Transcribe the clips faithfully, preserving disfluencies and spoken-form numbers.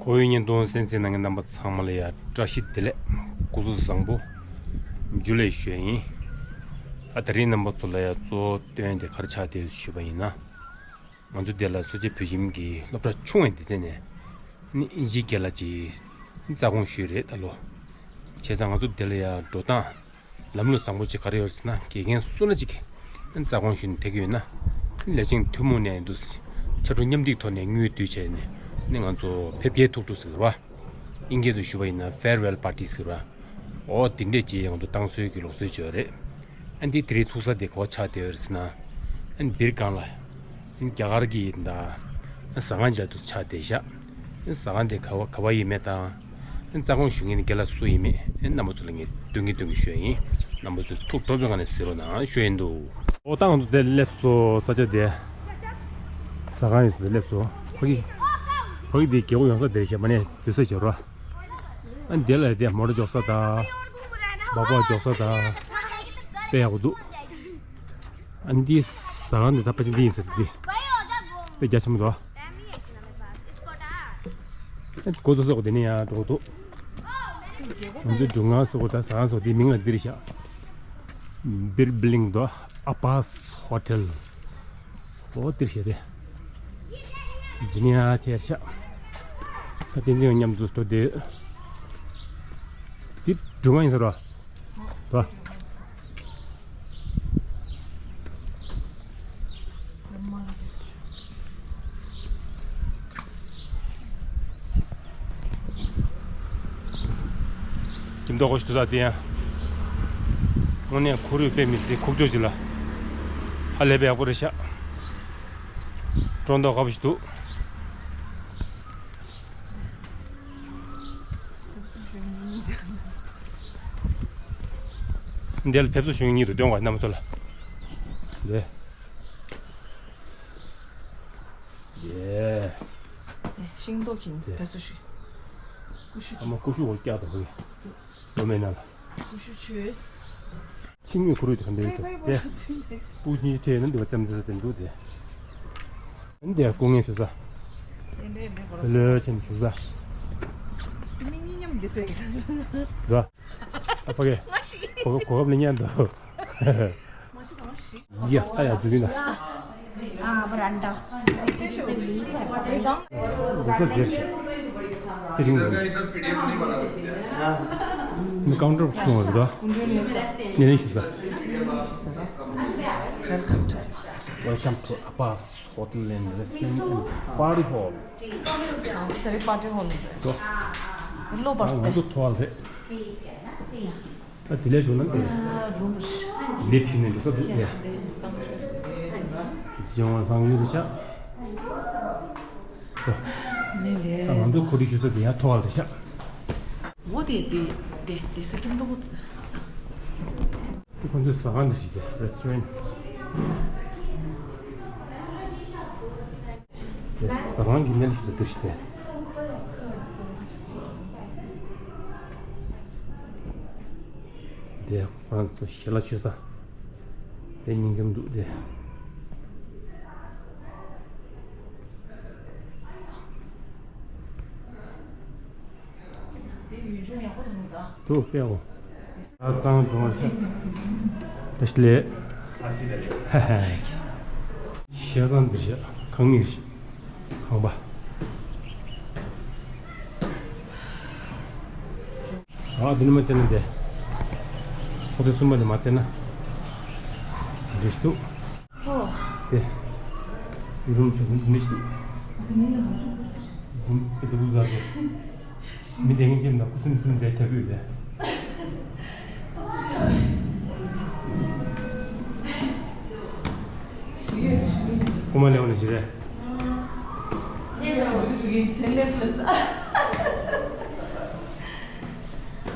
བོད་ཡིག་བརྙན་ཐུང་གསན་གཟིགས་གནང་མཁན་རྣམ་པ་ཚང་མ་ལ་ཡ་བཀྲ་ཤིས་བདེ་ལེགས། སྐུ་གཟུགས་བཟང་པོ། འཇུ་ལེ་ཞུ་ཡ་ཡིན། ད་དེ་རིང་རྣམ་པ་ཚོ་ལ་ཡ་གཙོ་བོ་སྟོན་དེ་ག་རེ་ཆགས་བསྡད་ཞུས་པ་ཡིན་ན། ང་ཚོ་འདི་ལ་གསོ་བྱེད་བོད་ཁྱིམ་གྱི་སློབ་གྲྭ་ཆུང་བའི་སྡེ་ཚན་ནས་ནི་དབྱིན་ཇིའི་རྒན་ལགས་ཀྱིས་རྩ་དགོངས་ཞུས་རེད་ད་ལོ། བྱས་ཙང་ང་ཚོ་འདི་ལ་ཡ་འགྲོ་སྟངས་ལམ་ལུགས་བཟང་པོ་ཅིག་ག་རེ་ཡོད་ཟེར་ན། དགེ་རྒན་སུ་ན་ཅིག་གིས་རྩ་དགོངས་ཞུས་ནས་ཕེབས་ཀྱི་ཡོད་ན། ལས་བྱེད་ཐུན་མོང་ནས་འདུག་ཕྱར་གྲུ་མཉམ་འདེགས་ཐོག་ནས་དངུལ་བསྡུས་བྱས་ནས་ནི་ང་ཚོ་ཕེབས་སྐྱེལ་ཐུགས་སྤྲོ་ཟེར་བ། དབྱིན་སྐད་དུ་ཞུ་བ་ཡིན་ན་farewell party ཟེར་བ། འོ་དེ་འདྲས་ཅིག་ང་ཚོ་བཏང་སྲོལ་གྱི་ལུགས་སྲོལ་ཅིག་ཡོད་རེད། ཨ་འདི་དེ་རིང་ཚུགས་ས་དེ་ག་པར་ཆགས་བསྡད་ཡོད་རེད་ཟེར་ན། ཨ་འདི་སྒང་ལ་རྒྱ་གར་གྱི་ད་ཟ་ཁང་ཅིག་ལ་འདུག་ཆགས་བསྡད་ཤག་ཟ་ཁང་དེ་ག་པ་ག་པ་ཡིན་མེད་དང་། རྩ་དགོངས་ཞུ་མཁན་རྒན་ལགས་སུ་ཡིན་མེད་རྣམ་པ་ཚོ་ལ་ངས་སྟོན་གིན་སྟོན་གིན་ཞུ་ཡ་ཡིན། རྣམ་པ་ཚོས་ཐུགས་སྤྲོ་པོའི་ངང་ནས་གཟིགས་རོགས་གནང་ཞུ་ཡ་ཡིན་འདུག་འོ་ད་ང་ཚོ་དེ་སླེབས་སོང་། ས་ཆ་དེ་ཟ་ཁང་ཡོད་ས་དེ་སླེབས་སོང་། ཕ་གི་ཕ་གི་དེ་རྒྱལ་པོ་ཡོང་ས་དེ་རེད་ཤག་མ་ནས་འཛུལ་ས་བྱེད་རོགས། ཨ་འདི་ལ་དེ་མོ་ཊ་འཇོག་ས་དང་སྦག་སྦག་འཇོག་ས་དང་དཔེ་ཡག་པོ་འདུག་ཨ་འདི་ཟ་ཁང་འདི་ད་ཕལ་ཆེར་འདི་ཡིན་ས་རེད། འདི་དཔེ་རྒྱ་ཆེན་པོ་འདུག་ཨ་འགོ་ཚུགས་ས་གོ་དེ་ནས་ཡང་འགྲོ་གི་འདུག་ང་ཚོའི་སྒྲུབ་ཁང་ཟེར་གོ་ད་ཟ་ཁང་ཟེར་གོ་དེའི་མིང་ལ་འདི་རེད་ཤག Bill Bling འདུག Apa's Hotel འོ་འདིར་བྱས་ཏེ། འདི་ནས་ཡར་ཐལ་ཤག་ད་བསྟན་འཛིན་མཉམ་དུ་འགྲོ་བསྡད། འདི་སྒྲུབ་ཁང་ཡིན་ས་རེད་པ། ཁྱིམ་ཐོག་ཁོ་ཞིག་ཏུ་ད་དེ་ཡང་དངོས་གནས་ཁོར་ཡུག་དཔེ་མི་སྲིད་ཁུག་ཀྱོག་ཅིག་ལ་ཧ་ལས་པའི་ཡག་པོ་རེད་ཤག་སྤྲོ་མདོག་ཁ་པོ་ཞིག་འདུག་འདི་ལ་ཕེབས་བསུ་ཞུ་མཁན་གཉིས་འདུག་སྟོན་གོ་རྣམ་པ་ཚོ་ལ། འདི། ཡེ། ཤིང་ཏོག་གིས་ཕེབས་བསུ་ཞུ། ཀུ་ཤུ་ཨ་མ་ཀུ་ཤུ་འོ་བཀྱག་དང་ཧོ། ལོ་མེད་ན་ལ། ཀུ་ཤུ་ཆོས། ཕྱི་ཉིན་ཁོ་རུ་དེ་ག་འདྲ་ཡོད་དོ། དེ། སྤུ་ཅིན་ཅི་ཁྲེ་ནི་འདི་བ་ཙམ་ཙམ་དེ་འདུག་དེ། འདི་སྐུ་ངལ་ཞུ་ས། ལོས་ཅན་ཞུ་ས། འདི། ཨ་ཕ་གི། གོ་སྐབས་ལ་ཉན་འདུག་ཡ་ཨ་ཡ་འཛུལ་གྱིན་ད། འདུག་ས་དེར་ཞིག་ཚེ་རིང་ངོ་། མི་ཀའུན་ཊར་སོང་བ་རེད་དོ། སྣེ་ལེན་ཞུ་ས། Welcome to Apa's Hotel and Restaurant and Party Hall. ད་རེས་པར་ཊི་ཧོལ་རེད། ལོ་པར་ང་ཚོ་ཐོག་རེད། ད་དེ་ལས་འགྲོ་ན་དེ། ལས་ཁྲིད་ནས་འགྲོ་ས་འདུག་ཡ། ཡང་བ་སང་ཡུལ་རེད་ཤག་ནས་དེ། ད་ང་ཚོ་གོ་སྒྲིག་ཞུ་ས་དེ་ཡང་ཐོག་རེད་ཤག་འོ་དེ་དེ་དེ་དེ་ས་ཁྱིམ་ཐོག་དེ་ཁོ་ཚོའི་ཟ་ཁང་འདི་ཞིག་དེ་restaurant། ཟ་ཁང་གི་སྣེ་ལེན་ཞུ་ས་འདིར་ཞིག་སྟེ། དེ་ཁོ་རང་ཚོ་ཞལ་ལག་མཆོད་ས། དེ་ཉིན་འཇམ་འདུག་དེ། དེ་ཡུལ་ལྗོངས་ཡག་པོ་འདུག་ད། དུ་དཔེ་འོ། ཨ་ཙང་དུང་ཤ། རེ་ཞིག་ལས། ཧ་ཧ། ཤ་ཙང་འདི་ཤ་གང་ངེས་ཤིག་ཁང་པ། ཨ་འདི་ནི་མ་བལྟས་ན་འདི། ཁོ་ཚོ་གསུམ་པ་ནི་མ་བལྟས་ན། འདི་ཤ་འདུག་ཨོ། དེ། ཡུ་རུམ་ཆུ་ནི་ནི་ཞིག་འདུག་ཨ་དེ་ནི་ནི་ཁོ་ཚོ་ཁོ་ཚོ། ཁོ་ཚོ་ཁོ་ཚོ་ཁོ་ཚོ། མི་དེ་ངན་ཅིག་ན་ཁུ་སིམ་སིམ་བསྡད་ཐབས་ཡོད་པས། ཀུ་མ་ལེའོ་ནི་ཞིག་རེད།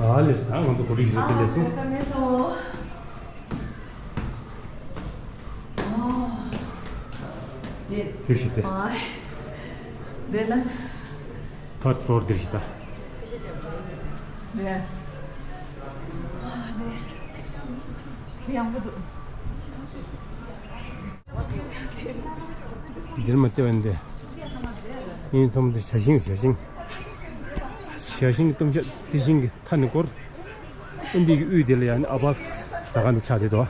ཨ་ལེས་ད་ང་ཚོ་གོ་སྒྲིག་ཞུ་དེ་ལེས་སོང་། འདིར་ཞིག་སྟེ། འདི་ལ། ཐོ་ཚོར་འདིར་ཞིག་ད། རེད། འདི་ཡག་པོ་འདུག་འདིར་མ་བལྟས་པ་འདི། ཡིན་ཚོམ་འདི་ཞ་ཞིང་ཞ་ཞིང་། བྱ་ཤིང་གི་ལྟུང་བཤགས་རྩི་ཤིང་གི་མཐའ་ནས་བསྐོར། ཨིན་དི་གི་དབུས་དེ་ལ་ཡང་ནི་ཨ་བ་ཟ་ཁང་དེ་ཆགས་བསྡད་འདུག་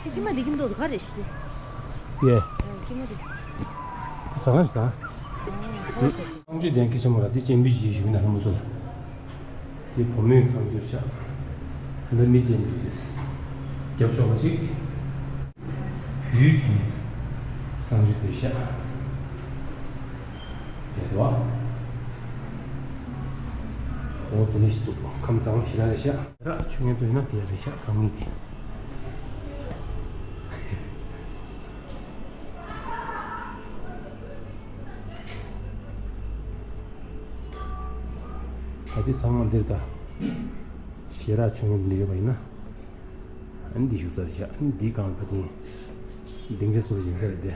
ཁྱི་མ་འདི་ཁྱིམ་ཐོག་ཏུ་ག་རེ་ཞིག་ཡེ། ཁྱི་མ་འདི། ཟ་ཁང་ཞིག་ཟ། གསང་སྤྱོད་ལྡན་སྐད་ཆ་མོ་ར་འདི་སྤྱན་འབུལ་བྱེད་ཞུ་ན་ཧ་མ་སོ། འདི་བུ་མོའི་ཁང་ཆུར་ཤག་འདི་མི་ཅན་འདི་རྒྱབ་ཤོག་པ་ཅིག་བོད་ཀྱི་གསང་སྤྱོད་དེ་ཤག་དེ་དོ། འོ་དེ་ནས་ཤི་འདུག་ཁམས་གཙང་ཞེ་དྲག་རེད་ཤག་ར་ཆུ་ངན་ཚོ་ཡིན་ན་དེ་རེད་ཤག་གང་མིན་དེ། ད་དེ་ཚང་མ་འདིར་ད། ཞེ་དྲག་ཆུ་ངན་འདི་ཡོད་པ་ཡིན་ན། ཨ་ནི་འདི་བཞུགས་ས་རེད་ཤག་ཨ་ནི་འདི་གང་ལ་ཕ་ཆེན། ལྡིང་རེ་སོ་བཞིན་ས་རེད་དེ།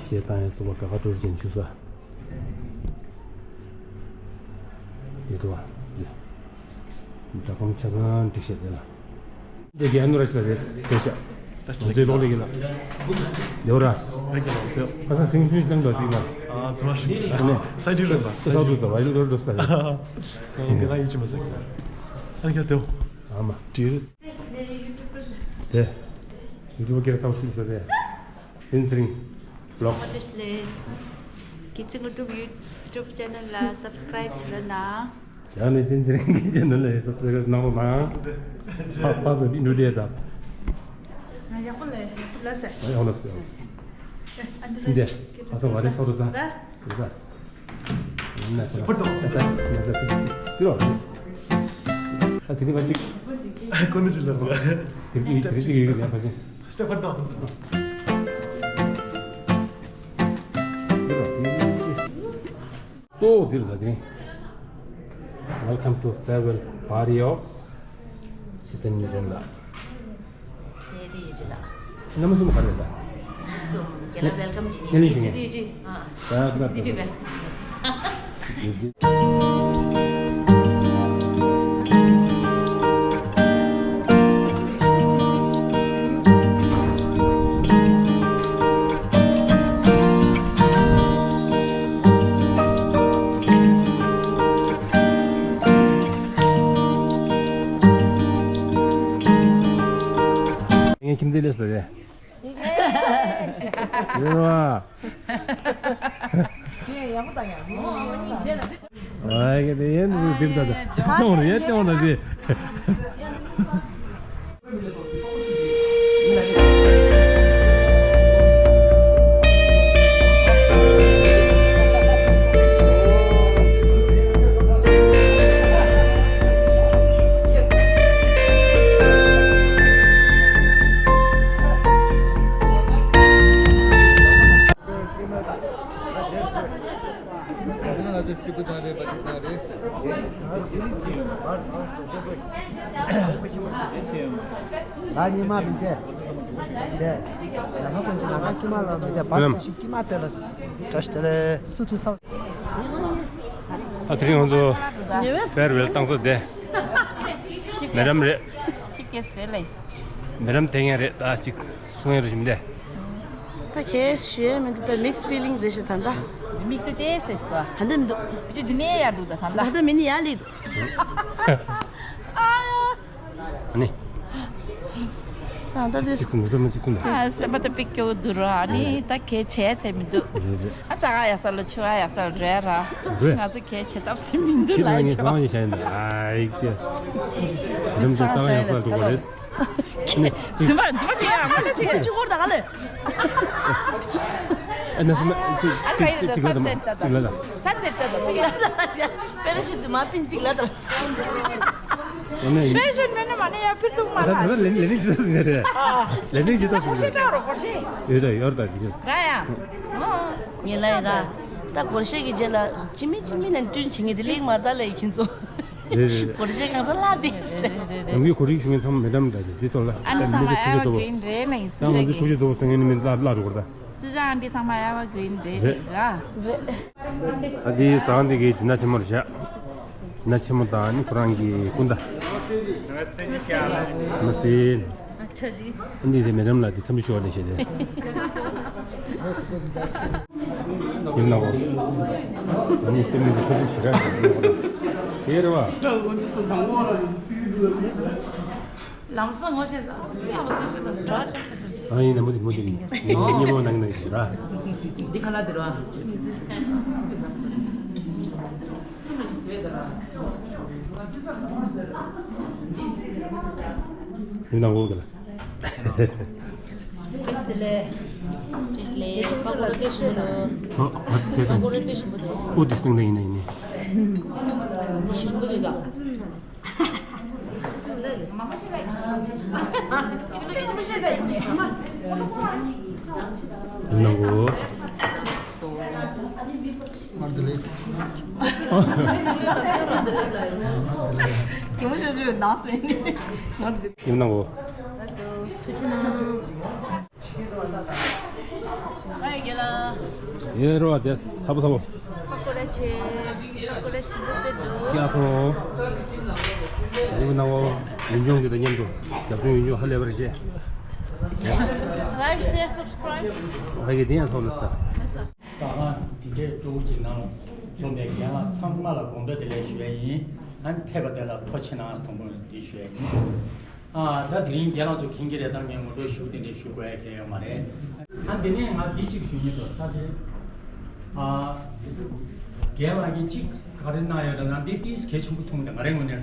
ཞེ་སྡང་ཡང་སོ་བ་དགའ་དགའ་སྤྲོ་སྤྲོ་ཅན་བཞུགས་ས། དེ་དུ་བ། དེ། སྒྲ་སྒམ་ཆ་ཚང་འགྲིག་ཤག་དེ་ལ། འདི་གའི་ཨ་ནུ་ར་ཤི་ལ་རེད་དེ་ཤག་ང་ཚོའི་ལོག་ལེགས་ཡིན་ལ། ཡོ་ར། ཁ་སང་སིང་སིང་ཤི་ལང་དོ་དེ་ལ། ཨ་ཙི་མ་ཤི། ཨ་ནི། སའི་ཌི་རེད་པ། ས་ཐུག་དོ་བ་ཡོ་ར་འགྲོ་ས་རེད། ཨ་ནི་ང་ཡིད་ཆེས་མ་ཟེར། ཨ་ནི་ཁྱོད་དེའོ། ཨ་མ། ཏི་རེད། དེ། ཡུ་ཊུབ་སྐད་གཙང་ཤོས་ཟེར་དེ། བསྟན་ཚེ་རིང་། ལོག་ཨ་ཅེ་ལེ། ཁྱེད་ཚོ་ངོ་ཀྲུག་YouTube channel ལ་subscribe བྱེད་རོགས་གནང་། ཡང་ནས་བསྟན་ཚེ་རིང་གི་channel ལ་subscribe གནང་རོགས་གནང་། ཕ་ཕ་ཚོ་འདི་འགྲོ་བསྡད་ད། ང་ཡག་པོ་ལེ་ལ་ཟེར། ཡང་ལ་ཟེར། ཨ་འདི་འདི་ལ་ཕ་ཚོ་བ་རེ་ཚོ་རུ་ཟ། ད། རེ་ད། ཕར་དང་། ད་ད་ད་ད་ད། ཨ་དེ་ནི་ང་གཅིག་ཁོ་ནི་ཅི་ལ་ཟེར། དེ་གཅིག་དེ་གཅིག་ཡོད་ཡོད་ཡ་ཕ་ཆེན། སྟེ་ཕར་དང་། གཙོ་བོ་འདིར་ད་དེ། Welcome to farewell party of Sitting Newton ལགས། སེ་དེ་ཡོད་ཅི་ལགས། རྣམ་གསུམ་ག་རེ་ལགས། གསུམ་རྒྱལ་ལ་welcome བྱེད་ནི་ལས་ཞུ་ནི། སེ་དེ་ཡོད་ཅི། ཨ། ད་ད་སེ་དེ་ད་ཡོད་པས། ངའི་ཁྱིམ་མཚེས་ལས་སུ་རེད། ཡོད་བ། ཡང་མོ་དང་ཡང་མོ། ཨ་ཡ་དེ་ཡན་དུ་དེབ་ད་ད་ཏོང་རེད་ཏོང་ད་དེ། ལ་ཉི་མ་མི་འདས། འདས། ཡང་ཧ་གོན་གྱི་ལ་ང་ཀྱི་མ་ལ་མི་འདས་བར་ལམ་ཅི་ཞིག་ཀྱི་མ་དེ་ལ་བཀྲ་ཤིས་བདེ་ལེགས་སུ་ཐུག་ས། ད་དེ་རིང་ང་ཚོ་ཕེར་ཝེལ་བཏང་ས་དེ་མེ་རམ་རེད། ཅིག་གེ་སེ་ལེ། མེ་རམ་དེ་ངན་རེད་ད་ཅིག་གསུང་ཡ་རུ་བཞིན་དེ། ད་ཁྱེད་ཞུ་ཡ་མི་འདུག་ད་mixed feeling རེད་ཤག་ད་ད། མིག་ཏུ་ཏེ་སེ་སྟོ། ཧ་འདི་མི་འདུག་ཅི་འདི་ནས་ཡར་འདུག་ད་ད་ད། ད་ད་མི་ནི་ཡར་ལས་འདུག་ཨ་ནི། ད་ད་དེ་ཅིག་གསུང་མི་གསུང་མི་ཅིག་གསུང་ད། ཨ་སེམས་པ་ད་པིག་སྐྱོ་བོ་འདུག་ར་ཨ་ནི་ད་ཁྱེད་བྱས་ཚེ་མི་འདུག་རེད་རེད། ཨ་ཙག་ཡ་ས་ལ་ཆུ་ཨ་ཡ་ས་ལ་རེད་ར། རེད། ང་ཚོ་ཁྱེད་བྱེད་ཐབས་སེ་མི་འདུག་ཁྱེད་ལ་ང་ངས་ཆོ། གསང་བ་ཡིན་ཤ་ཡིན་ད་ཨ་ཡིག་ཏེ། རིམ་གྱིས་གཙང་ཡང་གསར་འགྲོ་གི་རེད། ནི། རྫུན་མ་རྫུན་མ་བྱེད་ཡ་མ་ལ་བྱེད་ཡ་ཆུ་འཁོར་ད་ག་ལེ། ཨ་ནི་སུ་མ་ཅིག་ཅིག་ཅིག་ཅིག་ལ་དང་ཅིག་ལ་དང་། ས་ཚེ་ད་ད་ཅིག་ལ་དང་ལ་ཞེ་པེ་ར་ཤུ་ཏི་མ་པིན་ཅིག་ལ་དང་། ཨ་ནི། པེ་ར་ཤུ་མེད་ན་མ་ནི་ཡ་ཕིར་ཏུ་མ་ད་ལ། ད་ལ་ལེ་ལེ་ཅི་ད་སུ་ཟེར་རེད། ལེ་ལེ་ཅི་ད་སུ་ཟེར། ཡོད་ད་ཡོད་ད་ཅིག་ར་ཡ། ངས་ལ་ཡི་ར། ད་སྒོར་གཞས་ཀྱི་རྗེས་ལ་ཅི་མི་ཅི་མི་ལ་བསྐྲུན་བྱེད་ངེས་དེ་ལེགས་མ་ད་ལ་ཡི་ཁྱེད་ཚོ། རེད་རེད་རེད། སྒོར་གཞས་གང་ཚ་ལ་དེ། རེད་རེད་རེད། ནམ་རྒྱུན་གོ་སྒྲིག་ཞུ་མཁན་ཚང་མ་མེ་ཌམ་འདྲ་ཅིག་དེ་ཚོ་ལ་ཨ་ནི་ཚང་མ་མེ་ཌམ་ཨེ་ཝར་ཊི་གི་རིན་རེད་ལ་ཡིན་ད་ང་ཚོ་ཐུགས་རྗེ་ཆེ་ཟེར་མཁན་ནི་མི་ལ་ལ་རུ་གོར་ད། སུ་ཇཱ་ཨན་ཏི་ཚང་མ་ཨེ་ཝར་གི་རིན་རེད་རེད། ར། རེད། ད་དེ་ཟ་ཁང་དེ་གའི་སྦྱིན་བདག་ཆེན་མོ་རེད་ཤག་སྦྱིན་བདག་ཆེན་མོ་དང་ནི་ཁོ་རང་གི་སྐུ་ཟླ། ནམ་སྟེ། ཨ་ནི་དེ་མེ་ཌམ་ལ་དེ་འཚམས་འདྲི་ཞུ་བ་ལས་བྱས་ཏེ། ཡིན་ནའོ། ཨ་ནི་ལྟད་མོ་འདི་ཁོ་ཚོ་ཞེ་དྲག་ཡོད་པ་རེད། དེ་རེད་བ། ལམ་སང་ངོ་ཤེས་ས། ཡག་པོ་སུ་ཞིག་ལ་སྒྲ་ཅག་ཁ་སུ། ཨ་ཡིན་ན་མོ་དེ་མོ་དེ་ནི་ཉིན་མོ་ནང་ནང་ཞིག་ར། འདི་ཁ་ལ་དེ་ར། སུ་མ་ཞིག་བཟོས་ད་ར། ཡིན་ནའོ་ག་ལ། བཀྲ་ཤིས་བདེ་ལེགས། བཀྲ་ཤིས་བདེ་ལེགས། ཨོ་ཨོ་ཟེར་སོང་། ཨོ་དེ་སྟེང་ལ་ཡིན་ན་ཡིན་ནི། ཞིམ་པོ་འདུག་ག་ཡིན་ནའོ། ཡིན་ནའོ། ཡེ་རོ་དེ་ཚ་པོ་ཚ་པོ། པ་ཀོ་ར་ཆེ། པ་ཀོ་ར་ཞིམ་པོ་དཔེ་འདུག་ཡ་སོ། ཡིན་ནའོ། ཡུན་ཅུང་གི་དང་མཉམ་དུ་རྒྱབ་ལྗོངས་ཡུན་ཅུང་ཧ་ལས་པར་བྱས། Like, share, subscribe. ཧ་གི་དེ་ཡང་ཚོགས་ལ་ས། ས་ཁང་འདི་འདྲའི་སྤྲོ་བོ་ཅིག་ནང་འཛོམས་པའི་རྒན་ལགས་ཚང་མ་ལ་དགོངས་དག་བདེ་ལེགས་ཞུ་ཡ་ཡིན། ཨ་ནི་ཕེབས་པ་དེ་ལ་ཐུགས་རྗེ་གནང་དང་པོ་འདི་ཞུ་ཡ་ཡིན། ཨ་ད་དེ་རིང་རྒན་ལགས་ཚོ་མཁྱེན་གྱི་རེད། ད་ངས་ངོ་སྤྲོད་ཞུ་དེ་འདྲས་ཞུ་དགོས་ཡ་གང་ཡང་ཡོད་མ་རེད། ཨ་འདི་ནས་ང་འདི་གཅིག་ཞུ་སྙིང་འདོད་ས་རེད། ཨ་རྒན་ལགས་ཀྱིས་གཅིག་ག་རེ་གནང་ཡོད་ད་ན་འདི་ཏིས་གལ་ཆེན་པོ་མཐོང་གི་འདུག་ང་རའི་ངོས་ནས་ད།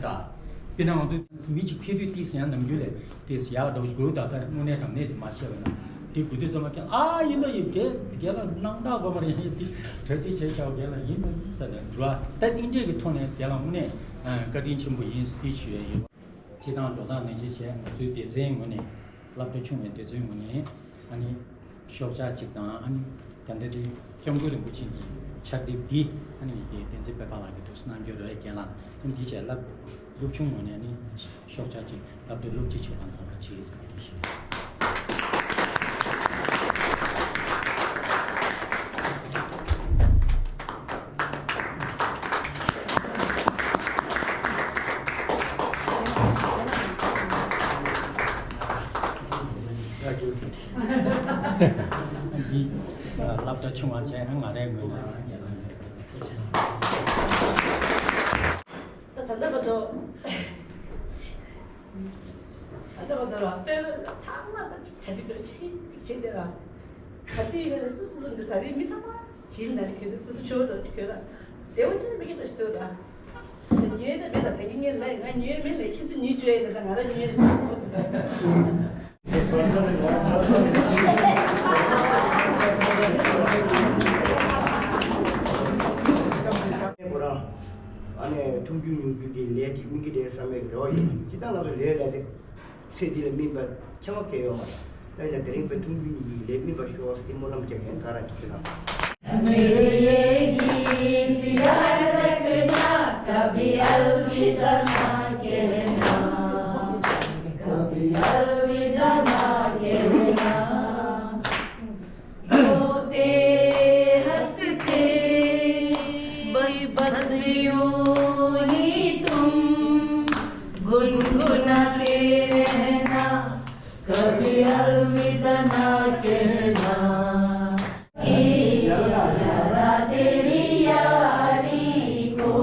དཔེར་ན་ང་ཚོ་མི་གཅིག་ཕེབས་དུས་ཏིས་ཡང་ནམ་རྒྱུན་ལས་ཏིས་ཡག་འདྲ་བོ་ཞིག་དགོས་ད། ད་དངོས་གནས་དྲང་གནས་དེ་མ་བཤད་པ་ན་དེ་དགོས་དུས་ཙམ་པ་ཀྱང་ཨ་ཡིན་ད་ཡིན་རྒན་རྒན་ལགས་གནང་དག་དགོས་མ་རེད། ཡིན་དེ་གྲ་སྒྲིག་བྱས་བཞག་རྒན་ལགས་ཡིན་ད་ཡིན་ས་ད་འགྲོ་ཨ། ད་ཨིན་འདྲས་ཀྱི་ཐོག་ནས་རྒན་ལགས་དངོས་གནས་བཀའ་དྲིན་ཆེན་པོ་ཡིན་ཏིས་ཞུ་ཡ་ཡོད། སྤྱི་བཏང་འགྲོ་སྟངས་ནང་བཞིན་བྱས་ང་ཚོའི་སྡེ་ཚན་ངོས་ནས་སློབ་གྲྭ་ཆུང་བའི་སྡེ་ཚན་ངོས་ནས་ཨ་ནི་ཤོག་བྱང་གཅིག་དང་ཨ་ནི་ད་ལྟ་དེ་སྐྱབས་མགོན་རིན་པོ་ཆེ་གི་ཕྱག་དེབ་འདི་ཨ་ནི་དེ་བསྟན་འཛིན་དཔལ་འབར་ལགས་ཀྱིས་འདུག་སེ་གནང་རྒྱུ་རེད། རྒན་ལགས་ཨ་ནི་འདི་བྱས་སློབ་སློབ་ཆུང་ངོས་ནས་ཨ་ནི་ཤོག་བྱང་གཅིག་སློབ་གྲྭའི་སློབ་སྤྱི་ཆེད་དང་ཚོགས་པ་གཅིག་ཡིན་ཟེར་བ་ཞིག་འདི་སློབ་གྲྭ་ཆུང་བ་བྱས་ན་ང་རའི་ངོས་ནས། ད་ད་ལྟ་བར་དུ། ད་ལྟ་བར་དུ་ལ་ཧྥེ་མི་ལི་ཚང་མ་ད་ག་དུས་དུ་ཆེ་ཆེ་དེ་ལ། ག་དུས་ཡིན་ན་སུ་སུ་འདི་ད་རེས་མི་ཚང་མ་བྱིན་ན་རེ་ཁྱོད་ཚོ་སུ་སུ་ཆོས་ལ་དེ་ཁྱོད་ལ་བདེ་བ་ཅི་ནས་མི་ཁྱོད་ལ་ཞིག་འདུག་ད། ཉོས་ད་མེད་ད་ད་གིན་ངས་ལས་ང་ཉོས་མེད་ལས་ཁྱེད་ཚོ་ཉོས་བཅོས་ཡིན་ད་ང་ལ་ཉོས་ཞིག་འདུག་ད། ཁོ་རང་ཨ་ནེ་མཐོང་རྒྱུ་མྱོང་རྒྱུ་གི་ལས་ཅིག་སྨིན་གྱི་རེད་བསམ་པའི་རེ་བ་ཡོད། ཅི་ལྟར་ང་ཚོ་ལས་ལས་དེ་ཚེ་འདི་ལ་སྨིན་པ་ཁྱད་པར་གལ་ཡོད་མ་རེད། ད་ཡིན་ན་དེ་རིང་བོད་མཐོང་རྒྱུ་གཉིས་ཀྱི་ལས་སྨིན་པ་ཤོག་ཟེར་སྨོན་ལམ་རྒྱག་མཁན་ག་རང་ཐུགས་རྗེ་གནང་། मेरे ये गीत याद रखना, कभी अलविदा ना कहना, कभी अलविदा ना कहना। रोते हंसते बस यूं ही तुम गुनगुनाते रहना, कभी अलविदा ना कहना। यारा तेरी यारी को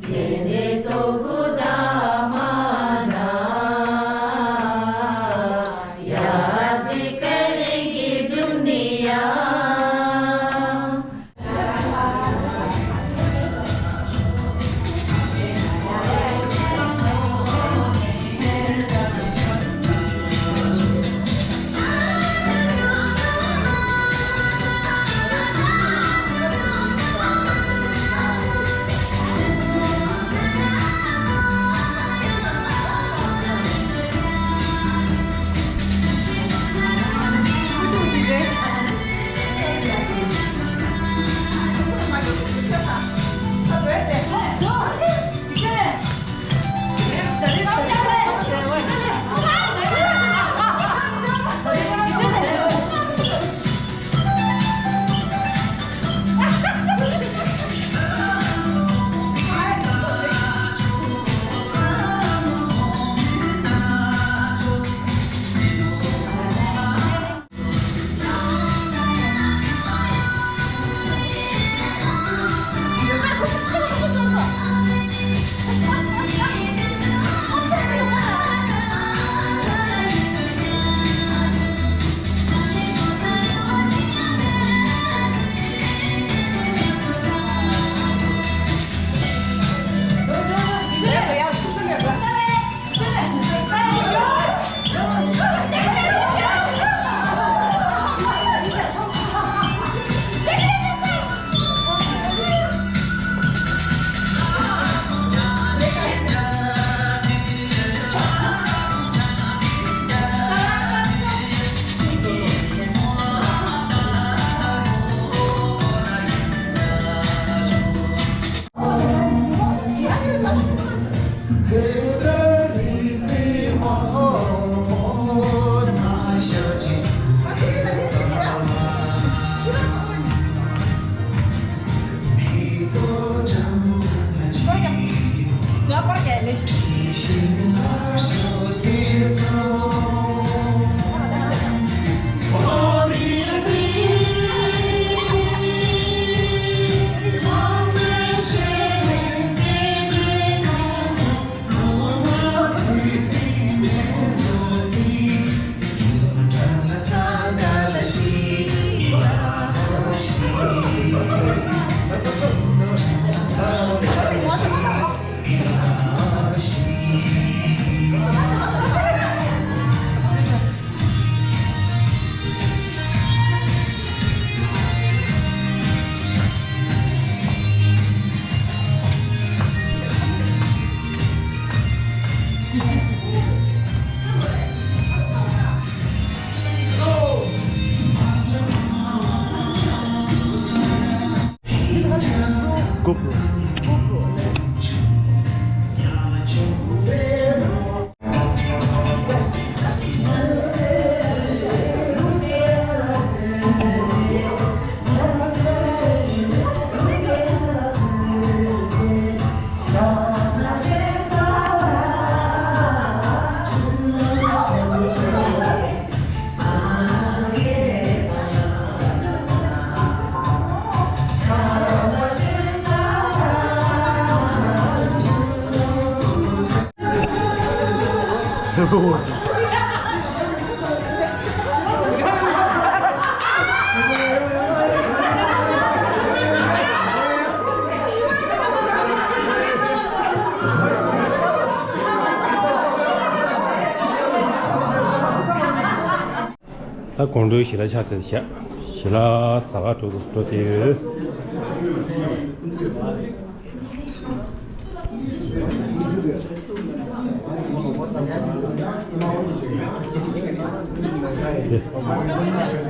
ये दे तो खुदा माना, याद करेगी दुनिया। ད་དགོང་དྲོའི་ཞལ་ལག་ཆགས་ཚར་བཞག་ཞལ་ལག་ཟ་ག་འགྲོ་འགྲོ་བསྡད་ཡོད།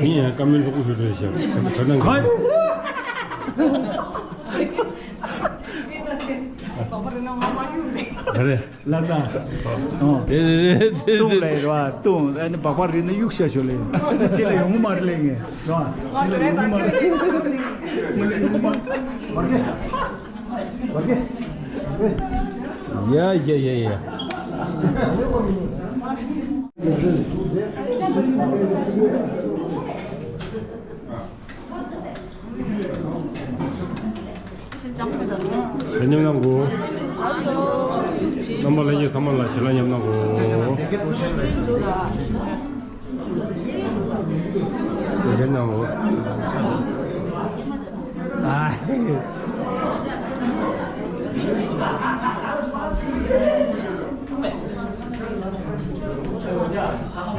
ཡིན་ཡང་བཀའ་མོལ་ལྷུག་པོ་ཞུ་འགྲོ་ཞག་ག་གནང་གི། ག་རེ། ལ་ས། ཨོ། དེ་དེ་དེ་ཏུང་ལ་ར་ཏུང་ཨ་ནི་སྦག་སྦག་རིལ་ན་གཡུག་ཤ་ཤོ་ལེ། ཅི་ལ་ཡོང་མ་རེད་ལེ་ངས་ར། ཅི་ལ་ཡོང་མ་རེད། ཡ་ཡ་ཡ་ཡ། དེ་མཉམ་གནང་དགོས། རྣམ་པ་ལྷན་རྒྱས་ཚང་མ་ལ་ཞལ་ལག་མཉམ་གནང་དགོས། དེ་མཉམ་གནང་དགོས། ཨ།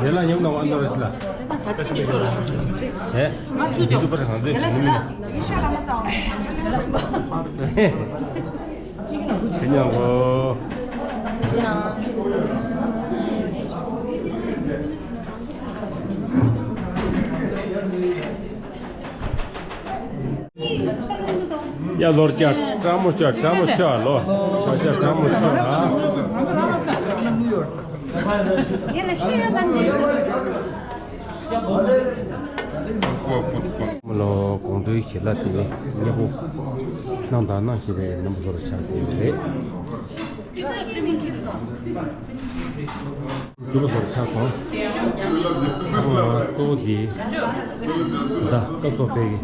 རེ་ལ་ཉམས་དང་ཨ་ནོར་ལ། ད་ཅི་ནས་ཤོར་ལ། ཧེ། ང་ཚོས་འདི་ཚོ་པར་གང་ཚོད་དེ་ལ་ཞིག་ན་ཡིན་ཤ་ལ་མ་ས་འོང་། དེ་ཉམས་གོ། ཡ་ལོར་ཀྱ་ཀྲ་མོ་ཅ་ཀྲ་མོ་ཅ་ལོ། ཤ་ཤ་ཀྲ་མོ་ཅ་ཨ། ལོ་དགོང་དྲོའི་ཞལ་ལག་དེ་མཉེས་པོ་གནང་དང་གནང་བཞིན་པའི་རྣམ་པ་ཚོར་ཆགས་ཡོད་རེད། འདུག་བཟོ་ཆགས་སོང་། ཚང་མ་གཙོ་བོ་འདི་ད་སྐབས་སོགས་པའི་ང་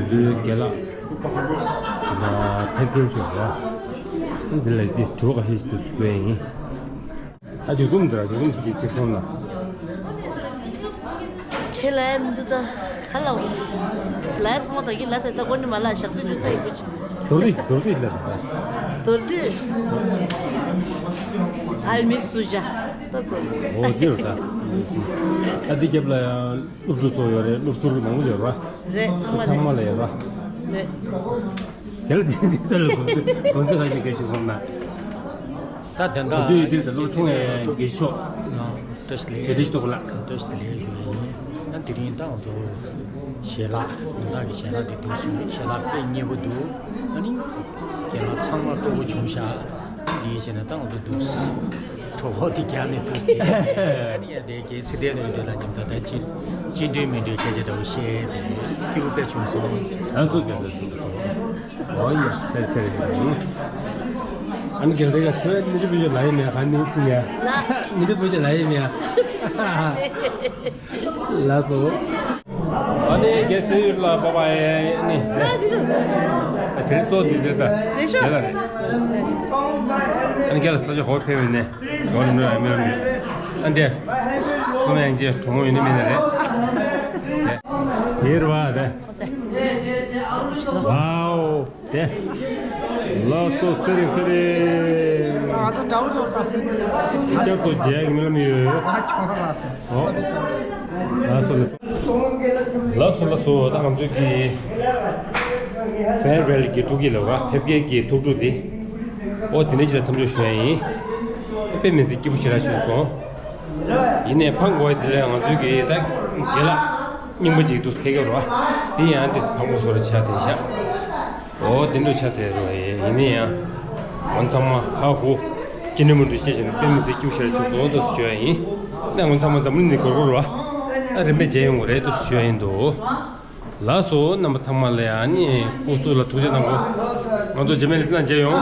ཚོའི་རྒན་ལགས་ཕེབས་མཁན་བྱུང་བ། འདི་ལ་འདི་དྲི་བ་ཁ་ཤས་ཤིག་འདུག་སེ་བཀོད་ཡིན། ད་འཇུ་འཛུམ་འདི་ར་འཇུ་འཛུམ་ཅིག་ཅིག་སོང་ན། ཁྱེད་ལ་མི་འདུག་ད་ག་ལ་འོང་། ལ་ཚང་མ་ད་གི་ལ་ཚེ་ད་གོ་ནི་མ་ལ་ཞག་རྩི་འཇུ་ས་ཡི་གུ་ཅི། རྡོར་དྲིལ་རྡོར་དྲིལ་ལ། རྡོར་དྲིལ། ཨལ་མི་སུ་ཇ། ད་ཚོ། འོ་དེ་རུ་ད། ཨ་འདི་རྒྱབ་ལ་ཡང་སློབ་ཕྲུག་ཚོ་ཡོད་རེད། སློབ་ཟུར་མང་པོ་ཡོད་ར། རེད་ཚང་མ་ཚང་མ་ལ་ཡོད་ར། རེད། དེ་ལ་དེ་འདི་ལྟར་ལ་གོང་ཚོད་གོང་ཚོད་ག་ཞིག་གལ་ཆེ་སོང་ན། ད་དོན་དག་ང་ཚོའི་ཡུལ་དུས་དང་སློབ་ཆུང་ཡང་དགེ་ཤོག་བཀྲ་ཤིས་བདེ་ལེགས། བཀྲ་ཤིས་ཐུགས་ལ། བཀྲ་ཤིས་བདེ་ལེགས་ཞུ་ཡ་ཡིན། ད་དེ་རིང་ད་ང་ཚོ་ཞལ་ལག་ཡོངས་གྲགས་ཀྱི་ཞལ་ལག་དེ་འདུག་སོང་། ཞལ་ལག་དཔེ་མཉེས་པོ་འདུག་ཨ་ནི་རྒན་ལགས་ཚང་མ་སྤྲོ་པོ་བྱུང་ཤག་དེའི་ཕྱིར་ན་ད་ང་ཚོ་འདུག་གྲོད་ཁོག་དེ་རྒྱག་ནས་འདུག་སྟེ། ཨ་ནི་ཡ་དེ་རྒན་ཚེ་བརྟན་ལགས་འདི་ལ་མཉམ་དུ་ད་ཅི་ཅི་འདྲའི་མི་འདྲའི་སྐད་ཆ་འདྲ་བོ་བཤད་དེ་སྐྱིད་པོ་དཔེ་བྱུང་སོང་། ལགས་སོ་རྒན་ལགས་ཚུལ་སོང་། ཨོ་ཡ་ཐེར་ཐེར་ཡིན། ཨ་ནི་རྒན་ལགས་ཁྱོད་མི་འདྲ་བོ་ཞིག་ལ་ཡིན་ནས་ག་ནི་ཀུ་ཡ། མི་འདྲ་བོ་ཞིག་ལ་ཡིན་ནས། ལགས་སོ། ཨ་ནི་རྒན་ཚེ་ཡུལ་ལ་པ་པ་ཨེ་ནི། དེ་གཙོ་དེ་དེ་ད། དེ་ལ་རེད། ཨ་ནི་རྒན་ལགས་ས་ཆ་ཧོར་ཕེབས་ཡོད་ནས། ཧོར་ནུ་ཨ་མི་ར་མི། ཨ་འདི། སོ་མ་ཡང་ཅེ་གྲོང་ཡོད་ནི་མིན་ན་རེད། དེ་རེད་བ་དེ། ཝའོ། དེ། ལགས་སོ་ཚེ་རིང་ཚེ་རིང་། ང་ཚོ་དགྲ་བོ་ཚོ་ལྟ་སྲིད། སྐྱབས་སུ་མཇལ་གྱི་སྨོན་ལམ་ཡོད། ང་ཁྱོད་ར་སོང་། ཨོ། ལགས་སོ་ལགས་སོ། ལགས་སོ་ལགས་སོ། ད་ང་ཚོའི་གི་ཕེར་ཝེལ་གྱི་ཕྲུ་གུ་ལ་བ་ཕེབས་སྐྱེལ་གྱི་ཐུགས་སྤྲོ་དེ། ཨོ་དེ་འདྲ་ཅིག་ལ་མཚམས་འཇོག་ཞུ་ཡ་ཡིན། དཔེ་མི་སྲིད་སྐྱིད་པོ་ཞེ་དྲག་བྱུང་སོང་། ཡིན་ནའི་ཕང་གོ་དེ་ལས་ང་ཚོའི་གི་ད་རྒན་ལགས་རྙིང་པ་ཅིག་འདུག་ཕེབས་ཀྱི་རོ། དེ་ཡང་དེ་ཕང་པོ་བཟོ་ར་ཆགས་བསྡད་ཤག་ཨོ་དེ་འདྲ་ཆགས་བསྡད་རོ། ཡིན་ནའི་ཡང་ང་ཚང་མ་ཧ་ཧུ་ཅི་འདྲ་མི་འདྲ་བཤད་བྱས་ན་དཔེ་མི་སྲིད་སྐྱིད་པོ་ཞེ་དྲག་བྱུང་སོང་འདུག་ཞུ་ཡ་ཡིན། ད་ང་ཚང་མ་འཛམ་གླིང་འདི་སྒོར་སྒོར་རོ། ད་རིམ་པས་མཇལ་ཡོང་གི་རེད་འདུག་ཞུ་ཡ་ཡིན་འདུག་ལགས་སོ། རྣམ་པ་ཚང་མ་ལ་ཡང་ནི་སྐུ་གཟུགས་ལ་ཐུགས་རྗེ་གནང་གོ། ང་ཚོ་རྗེས་མའི་ལེ་ཚན་ནང་མཇལ་ཡོང་།